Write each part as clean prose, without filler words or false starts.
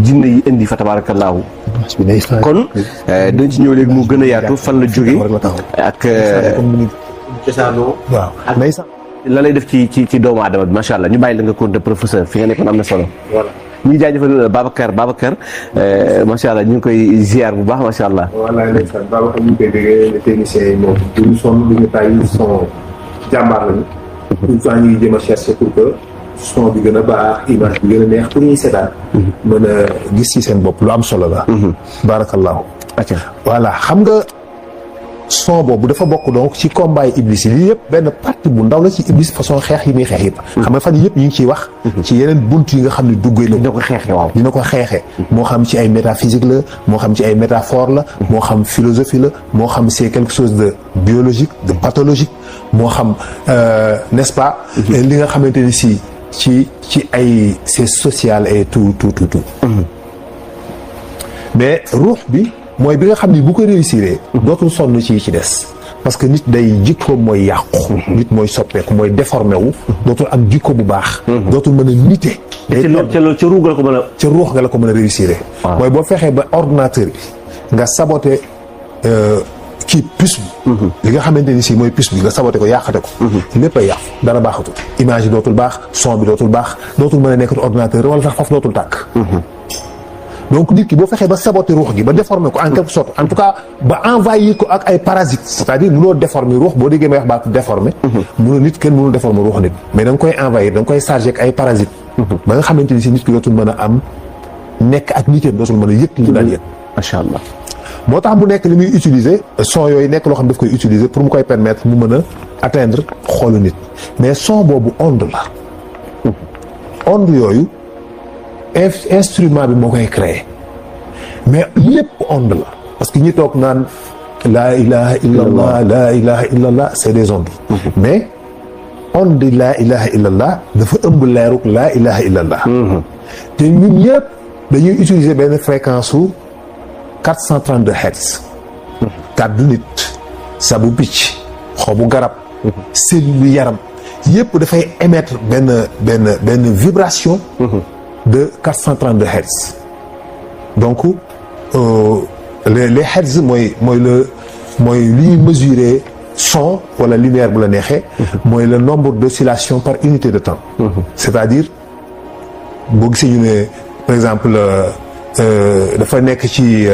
jinne yi indi fa tabaarakallaahu. kon dañ ci ñëw léegi mu gën a yaatu fan la jóge ak cosaanoo waaw la lay def ci doomu aadama bi macha allah ñu bàyyi la nga compter professeur fi nga nekkoon am na solo. voilà ñu ngi jaajëfal Babacar macha allah ñu ngi koy ziar bu baax macha allah. wallaay ndeysaan Babacar ñu ngi koy déggee les techniciens yi moom duñu sonn duñu tàyyi son jàmbaar lañu. tout le temps ñu ngi jéem a chercher pour que son bi gën a baax image bi gën a neex pour ñuy seetaan. mën a gis ci seen bopp lu am solo la. barakallahu. voilà xam nga son boobu dafa bokk donc ci combat yi iblis yi lii yëpp benn partie bu ndaw la ci iblis façon xeex yi muy xeex yëpp. xam nga fan yëpp ñu ngi ciy wax. ci yeneen bunt yi nga xam ne duggee na. dina ko xeexee waaw dina ko xeexee. moo xam ci ay métaphysique la moo xam ci ay métaphore la. moo xam philosophie la moo xam c'est quelque chose de biologique de pathologique moo xam n'est-ce pas. li nga xamante ni si ci ay c'est social et tout. mais ruux bi. mooy bi nga xam ni bu ko réussir dootul sonn ci des parce que nit day jikkoom mooy yàqu nit mooy soppeeku mooy déformé wu dootul am jikko bu baax dootul mën a nite ca ruux ga la ko mën a ca ruux ga la ko mën a réussir mooy boo fexee ba ordinateur bi nga saboté kii puce bi li nga xamante ni si mooy puce bi nga saboté ko yàqate ko lépp a yàqu dara baaxatul image yi dootul baax son bi dootul baax dootul mën a nekkati ordinateur wala sax faf dootul tàkk donc nit ki boo fexee ba saboter ruux gi ba déformer ko en quelque sorte en tout cas ba envahir ko ak ay parasites c'est-à-dire mënoo déformer ruux boo déggee may wax baatu déformer mënoo nit kenn mënul déformer ruux nit mais da nga koy envahir da nga koy charger ak ay parasites ba nga xamante ni si nit ki dootul mën a am nekk ak nitéem dootul mën a yëg li mu daan yëg macha allah moo tax mu nekk li muy utiliser son yooyu nekk loo xam daf koy utiliser pour mu koy permettre mu mën a atteindre xolu nit mais son boobu onde la onde yooyu instrument bi moo koy créé mais lépp onde la parce que ñi toog naan laa ilaha illallah laa ilaha illallah c'est des ondes mais onde laa ilaha illallah dafa ëmb leeruk laa ilaha illallah te ñun ñëpp dañuy utiliser benn fréquence su 432 hertz kàddu nit sabu picc xobu garab cellule yaram yëpp dafay émettre benn vibration de 432 hertz donc les hertz mooy li ñuy mesurer son wala lumière bu la neexee mooy le nombre d'oscillations par unité de temps c'est-à-dire boo gisee ñu ne par exemple dafa nekk ci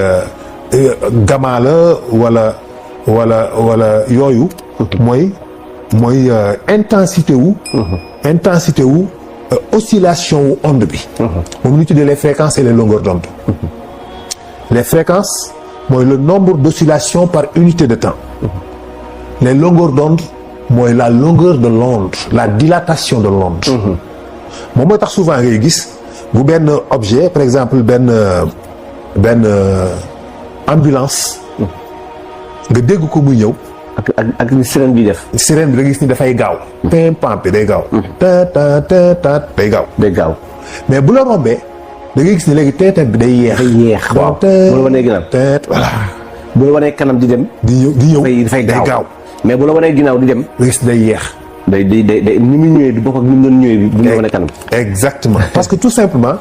gamma la wala yooyu mooy intensité wu oscillation wu onde bi moom ñu tuddee les fréquences et les longueurs d'onde les fréquences mooy le nombre d'oscillations par unité de temps les longueurs d'onde mooy la longueur de l'onde la dilatation de l'onde moom mooy tax souvent ngay gis bu benn objet par exemple benn ambulance nga dégg ko muy ñëw ak ni sirène bi def. sirène bi da gis ni dafay gaaw. pimpant bi day gaaw. day gaaw. mais bu la rombee da ngay gis ni léegi teetet bi day yeex. waaw bu la wanee ginnaaw. voilà. bu la wanee kanam di dem. di ñëw dafay gaaw. mais bu la wanee ginnaaw di dem. da gis day yeex. day ni muy ñëwee du bokk ak ni mu doon ñëwee bi bu ñu la wanee kanam. exactement parce que tout simplement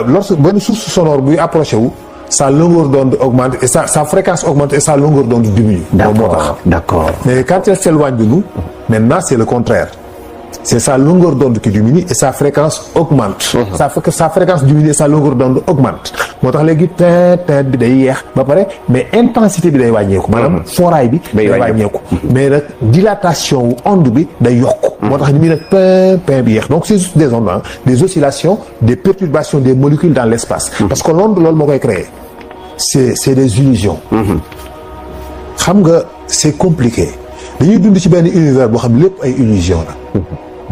lorsque benn source sonore buy approché wu. sa longueur d'onde augmente et sa fréquence augmente et sa longueur d'onde diminue. D'accord. Mais quand elle s'éloigne de nous, maintenant c'est le contraire. C'est sa longueur d'onde qui diminue et sa fréquence augmente. Ça fait que sa fréquence diminue et sa longueur d'onde augmente. moo tax léegi teint bi day yeex ba pare mais intensité bi day wàññeeku. maanaam foraay bi day wàññeeku. mais nag dilatation wu onde bi day yokku. moo tax ni muy nag pain bi yeex donc c'est juste des ondes des oscillations des perturbations des molécules dans l'espace. parce que l'onde loolu moo koy créer. c'est des illusions. xam nga c'est compliqué dañuy dund ci benn univers boo xam lépp ay illusions la.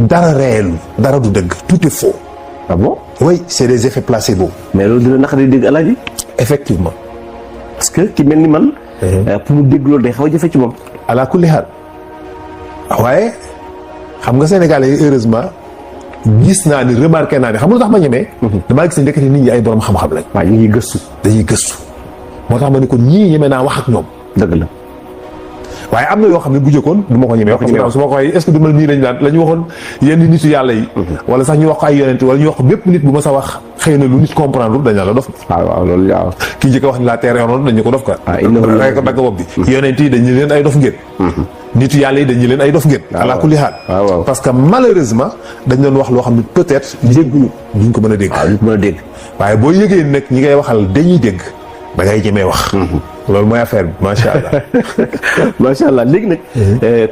dara réel dara du dëgg tout est faux. ah bon. oui c'est des effets placebo. mais loolu dina naqari dégg Alaaji. effectivement. parce que ki mel ni man. pour mu dégg loolu day xaw a jafe ci moom. ala kulli haal waaye xam nga Sénégalais yi heureusement gis naa ni remarqué naa ni xam nga lu tax ma ñemee. damaa gis ne ndekete nit ñi ay borom xam-xam lañ. waaw ñu ngi gëstu. dañuy gëstu moo tax ma ne ko ñii ñeme naa wax ak ñoom. dëgg la. waaye am na yoo xam ne bu jëkkoon du ma ko ñemee wax su ma ko waxee est-ce que du mel nii lañ daan la ñu waxoon yenn nitu yàlla yi wala sax ñu wax ko ay yonent wala ñu wax ko bépp nit bu ma sa wax xëy na lu nit comprendre dañ la dof waaw loolu waaw kii njëkk a wax ni la terre ronde dañu ko dof ka rek ko dagg bopp bi yonent yi dañu leen ay dof ngeen nitu yàlla yi dañu leen ay dof ngeen ala kulli haal parce que malheureusement dañ doon wax loo xam ne peut-être dégguñu duñ ko mën a dégg duñ ko mën a dégg waaye boo yëgee nag ñi ngay waxal dañuy dégg da ngay jëmee wax loolu mooy affaire bi macha allah macha allah léegi nag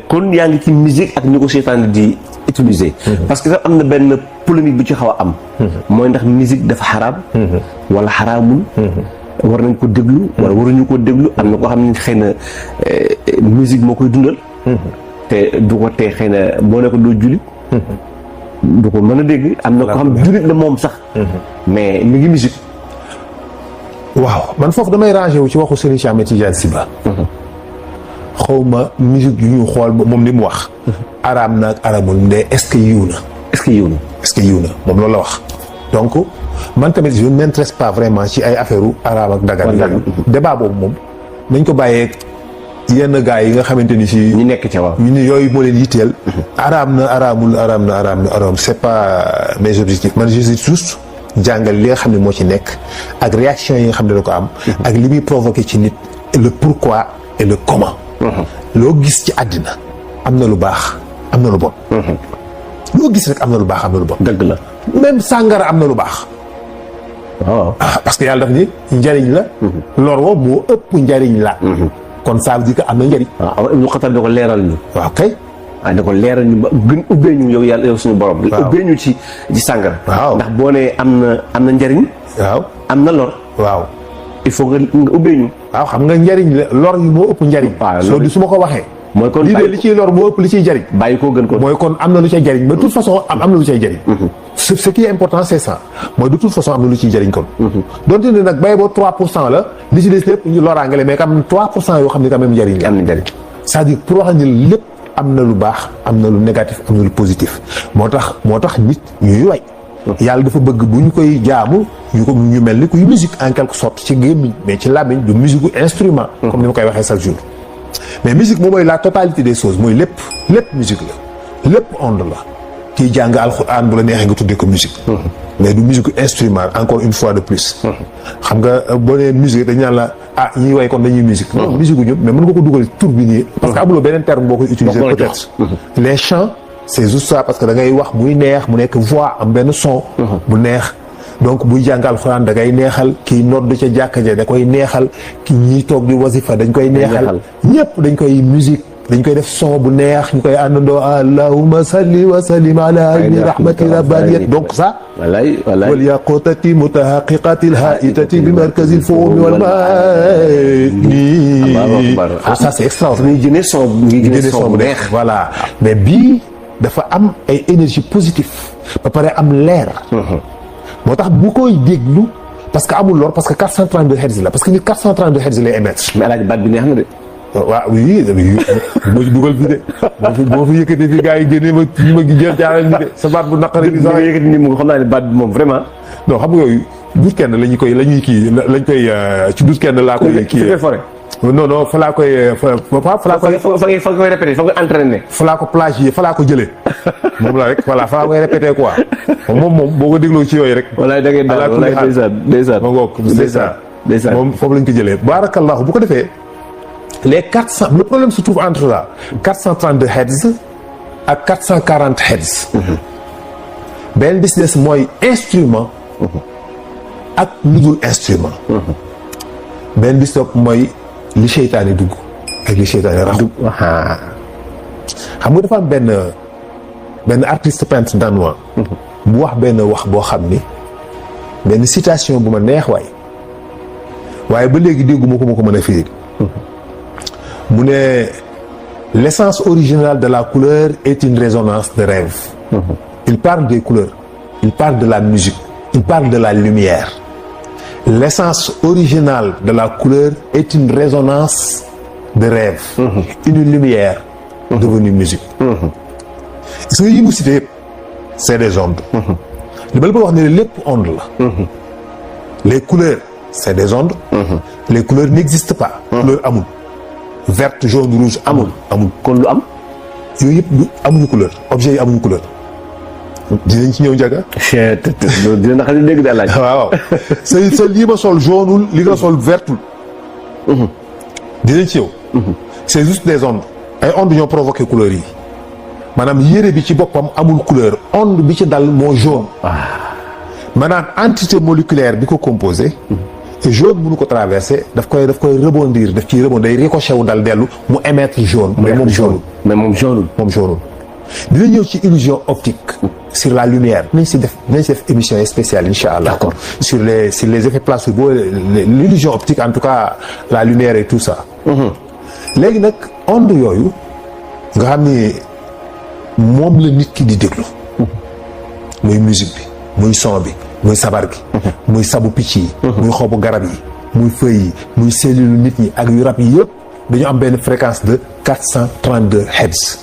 kon yaa ngi ci musique ak ñu ko seetaan di utiliser parce que sax am na benn polémique bu ci xaw a am mooy ndax musique dafa xaraam wala xaraamul war nañ ko déglu wala waruñu ko déglu am na koo xam ne xëy na musique moo koy dundal te du ko tee xëy na boo ne ko doo julit du ko mën a dégg am na ko xam julit la moom sax mais mi ngi musique waaw man foofu damay rangé wu ci waxu Serigne Cheikh Ahmed Tidiane Sy Ba xawma musique yu ñu xool moom li mu wax araam na ak araamul ndee est-ce que yiw na est-ce que yiw na est-ce que yiw na moom loolu la wax donc man tamit je ne m'intéresse pas vraiment ci ay affaire u araam ak dagan débat boobu moom nañ ko bàyyee yenn gars yi nga xamante ni si ñu nekk ca waaw ñu ni yooyu moo leen yitteel araam na araamul c'est pas mes objectifs man je suis juste jàngal li nga xam ne moo ci nekk ak réaction yi nga xam ne da ko am ak li muy provoqué ci nit le pourquoi et le comment loo gis ci àddina am na lu baax am na lu bon loo gis rek am na lu baax am na lu bon dëgg la même sàngara am na lu baax waaw parce que yàlla daf ni njariñ la lor wo moo ëpp njariñ la kon ça veut dire que am na njariñ waaw ñu xatal da ko leeral ñu waaw kay da ko leeral ñu ba gën ubbee ñu yow yàlla yow suñu borom ubbee ñu ci sàngara waaw ndax boo nee am na njariñ waaw am na lor waaw il faut nga ubbee ñu waaw xam nga njariñ la lor yi moo ëpp njariñ soo di su ma ko waxee mooy kon lii de li ciy lor moo ëpp li ciy jariñ bàyyi koo gën ko mooy kon am na lu ciy jariñ mais de toute façon am na lu ciy jariñ ce qui est important c'est ça mooy de toute façon am na lu ciy jariñ kon donte ne nag bay boo 3% la li ci des lépp ñu loraangale mais quand même 3% yoo xam ne quand même njariñ la am na njariñ c'est-à-dire pour wax ni lépp am na lu baax am na lu négatif am na lu positif moo tax nit ñuy way yàlla dafa bëgg bu ñu koy jaamu ñu mel ni kuy musique en quelque sorte ci gémmiñ mais ci làmmiñ du musique u instrument comme ni ma koy waxee chaque jour mais musique moom mooy la totalité des choses mooy lépp musique la lépp onde la kiy jàng alxuraan bu la neexee nga tuddee ko musique mais du musique instrument encore une fois de plus xam nga boo nee musique dañ naan la ñuy way kon dañuy musique non musique ñu mais mën nga ko dugal tur bi nii parce que amuloo beneen terme boo koy utiliser peut-être les chants c'est juste ça parce que da ngay wax muy neex mu nekk voix am benn son bu neex donc buy jàng alxuraan da ngay neexal kii nodd ca jàkka ja da koy neexal ki ñiy toog di wasifa dañ koy neexal ñëpp dañ koy musique dañ koy def son bu neex ñu koy àndandoo allahumma salli wa sallim ala ayni rahmati rabbaniyat donc ça wal yaqutati mutahaqiqati alhaitati bi markazi alfumi wal mani ça c'est extraordinaire génne son bu neex voilà mais bii dafa am ay énergie positive ba pare am leer moo tax bu koy déglu parce que amul lor parce que 432 hertz la parce que ni 432 hertz lay émettre mais alaaji baat bi neex na de waaw oui moo ci dugal fii de boo fi yëkkati fi gars yi génne ma ñu ma jël jaaral ni de sa baat bu naqari bi sax yëkkati ni mu xam naa ne baat bi moom vraiment non xam nga yooyu dut kenn lañ koy ci dut kenn laa koy kii non fa laa koy fa koy répété fa koy entraîné fa laa ko plagier fa laa ko jëlee moom la rek voilà fa laa koy répété quoi moom boo ko dégloo ci yooyu rek walaay da ngay daal walaay ndeysaan ma ngoog ndeysaan moom foofu lañ ko jëlee barakallahu bu ko defee les 400 le problème se trouve entre là 432 hertz ak 440 hertz benn business mooy instrument ak lu dul instrument benn bis topp mooy li seytaane dugg ak li seytaane raxu xam nga dafa am benn artiste peintre danois bu wax benn wax boo xam ni benn citation bu ma neex waaye ba léegi dégguma ko mën a firi mu ne l'essence originale de la couleur est une résonance de rêve il parle des couleurs il parle de la musique il parle de la lumière l'essence originale de la couleur est une résonance de rêve une lumière devenue musique gis nga yi mu cité yëpp c'est des ondes li ma la ko wax ne lépp onde la les couleurs c'est des ondes les couleurs n'existent pas couleur amul verte jaune rouge amul. kon lu am. yooyu yëpp amuñu couleur objet yi amuñu couleur. dinañ ci ñëw Ndiaga. dina naka di dégg daal laaj. waaw sa lii ma sol jauneul li nga sol vertul. dinañ ci ñëw. c'est juste des ondes. ay ondes ñoo provoqué couleur yi maanaam yére bi ci boppam amul couleur onde bi ci dal moo jaune. maanaam entité moléculaire bi ko composé. jaune mënu ko traversé daf koy rebondir daf ciy rebondir day ricochet wu dal dellu mu émettre jaune. mais moom jaune moom jaune. dina ñëw ci illusion optique. sur la lumière. dinañ si def émission spéciale incha allah. d'accord sur les effets placebo l'illusion optique en tout cas la lumière et tout ça. léegi nag onde yooyu nga xam ni moom la nit ki di déglu. muy musique bi muy son bi muy sabar gi. muy sabu picc yi. muy xobu garab yi. muy feuilles yi muy cellule nit ñi ak yu rab yi yëpp dañu am benn fréquence de 432 hertz.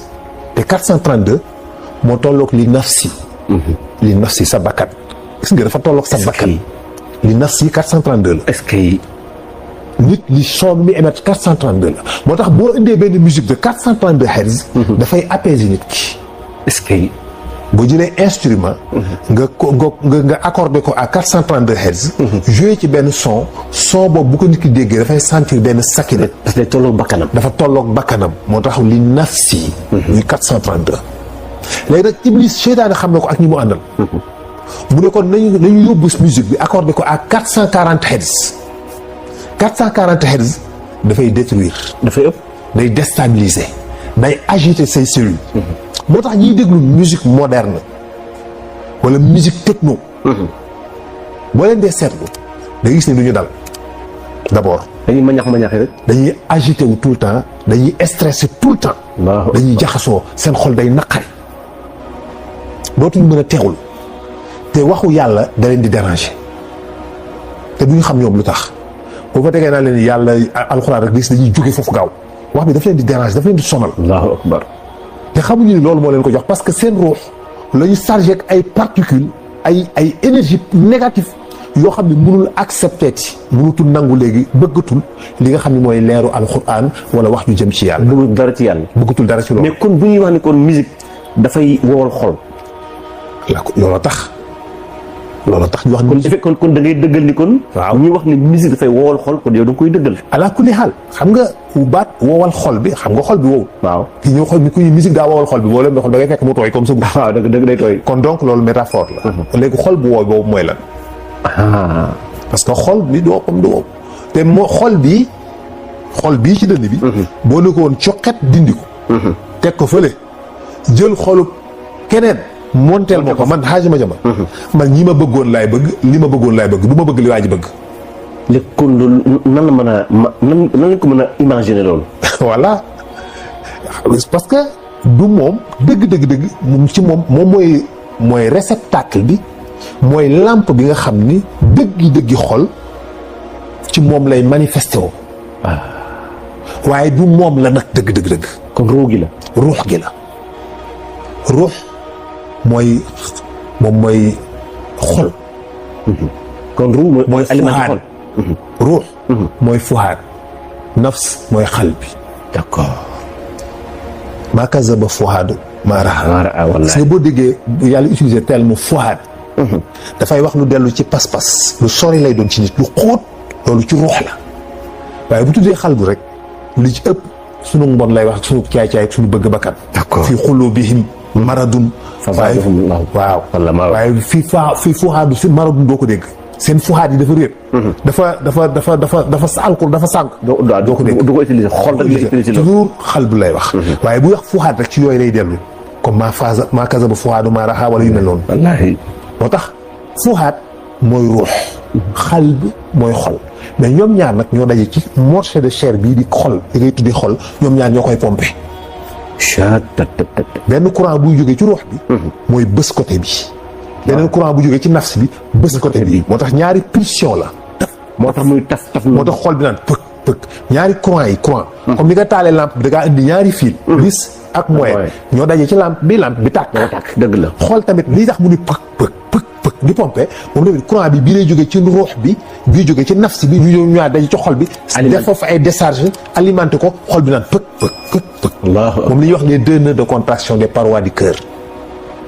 te 432 moo tolloog li nafsi. li nafsi sa bakkan. gis nga dafa tolloog sa bakkan. li nafsi 432 la. est-ce que. nit li son bi muy émettre 432 la moo tax boo indee benn musique de 432 hertz. dafay apaiser nit ki. est-ce que. boo jëlee instrument. nga accordé ko à 432 hertz. joué ci benn son boobu bu ko nit ki déggee dafay sentir benn sakina. parce que day tolloog bakkanam. dafa tolloog bakkanam moo tax li nafsi. muy 432. léegi nag Iblis seytaane xam na ko ak ñi mu àndal. mu ne kon nañu yóbbu musique bi accordé ko à 440 hertz. 440 hertz dafay détruire. dafay ëpp. day déstabiliser. day agiter say cellules. moo tax ñiy déglu musique moderne wala musique techno. boo leen dee seetlu da gis ne du ñu dal d'abord. dañuy mañax rek. dañuy agité wu tout le temps dañuy stressé tout le temps. dañuy jaxasoo seen xol day naqari. dootuñu mën a teewul te waxu yàlla da leen di déranger te duñu xam ñoom lu tax boo fa tegee naa leen yàlla alxuraan rek gis dañuy jóge foofu gaaw wax bi daf leen di déranger daf leen di sonal. allahu akbar. te xamuñu ni loolu moo leen ko jox parce que seen ruux la ñu chargé ak ay particules ay énergie négative yoo xam ne mënul accepter ci mënutul nangu léegi bëggatul li nga xam ne mooy leeru alxuraan wala wax ju jëm ci yàlla. bëggatul dara ci yàlla. bëggatul dara ci loolu. mais kon bu ñuy wax ni kon musique dafay wowal xol. looloo tax ñu wax ni. kon da ngay dëggal ni kon. waaw ñuy wax ni musique dafay wowal xol kon yow da nga koy dëggal. ala kulli xaal xam nga baat wowal xol bi xam nga xol bi wow. waaw ki ñëw xol bi kuy musique daa wowal xol bi boo leen di xol da ngay fekk mu tooy comme ça. waaw dëgg day tooy. kon donc loolu métaphore la. léegi xol bu wow boobu mooy lan. parce que xol bi doo comme du wow. te moo xol bii ci dënn bi. boo ne ko woon coqet dindi ko. teg ko fële jël xolu keneen. monteel moo ko man xaaji ma jama man ñi ma bëggoon laay bëgg li ma bëggoon laay bëgg du ma bëgg li waa ji bëgg. léegi kon loolu nan la mën a nan lañ ko mën a imaginer loolu. voilà parce que du moom dëgg ci moom mooy réceptacle bi mooy lampe bi nga xam ni dëggi xol ci moom lay manifesté woo. waaye du moom la nag dëgg. kon ruux gi la. ruux moom mooy xol. kon ruux mooy alimenté xol. ruux mooy fuhaad. nafs mooy xalbi. d'accord. maa kazaba fuhaadu maa ra'a. wallaahi parce que boo déggee yàlla utiliser terme fuhaad. dafay wax lu dellu ci pas-pas. lu sori lay doon ci nit lu xóot. loolu ci ruux la. waaye bu tuddee xalbu rek li ci ëpp sunu mbon lay wax ak sunu caay-caay ak sunu bëgg bakkan. d'accord fii xulubihim maradun. waaw waaye fii fuhaadu si maradun doo ko dégg. seen fuhaad yi dafa réer. dafa sànku dafa sànk. doo ko dégg du ko utiliser xol rek lay utiliser toujours xal bu lay wax. waaye bu wax fuhaad rek ci yooyu lay dellu. comme maa kazaba fuhaadu maa ra'a wala yu mel noonu. wallaahi. moo tax fuhaad mooy ruux. xal bi mooy xol. mais ñoom ñaar nag ñoo daje ci morceau de chair bii di xol di ngay tuddi xol ñoom ñaar ñoo koy pompé. benn courant buy jógee ci ruux bi. mooy bës côté bi. beneen courant bu jógee ci nafs bi bës côté bi. moo tax ñaari pulsion la. moo tax muy taf. moo tax xol bi naan pëk ñaari courant yi courant. comme ni nga taalee lampe bi da ngaa indi ñaari fil. vis ak moyen ñoo daje ci lampe bi tàkk. dëgg la. xol tamit li tax mu ni pëk di pomper moom tamit courant bi bii lay jógee ci ruux bi bii jógee ci nafs bi ñu ñëwaat daje ci xol bi. def foofu ay décharge alimenté ko xol bi naan pëk pëk pëk pëk. moom li ñuy wax les 2 nœuds de contraction des parois du cœur.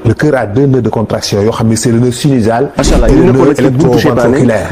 le cœur a 2 nœuds de contraction yoo xam ne c'est le nœud sinusal. macha allah et le nœud électroventriculaire.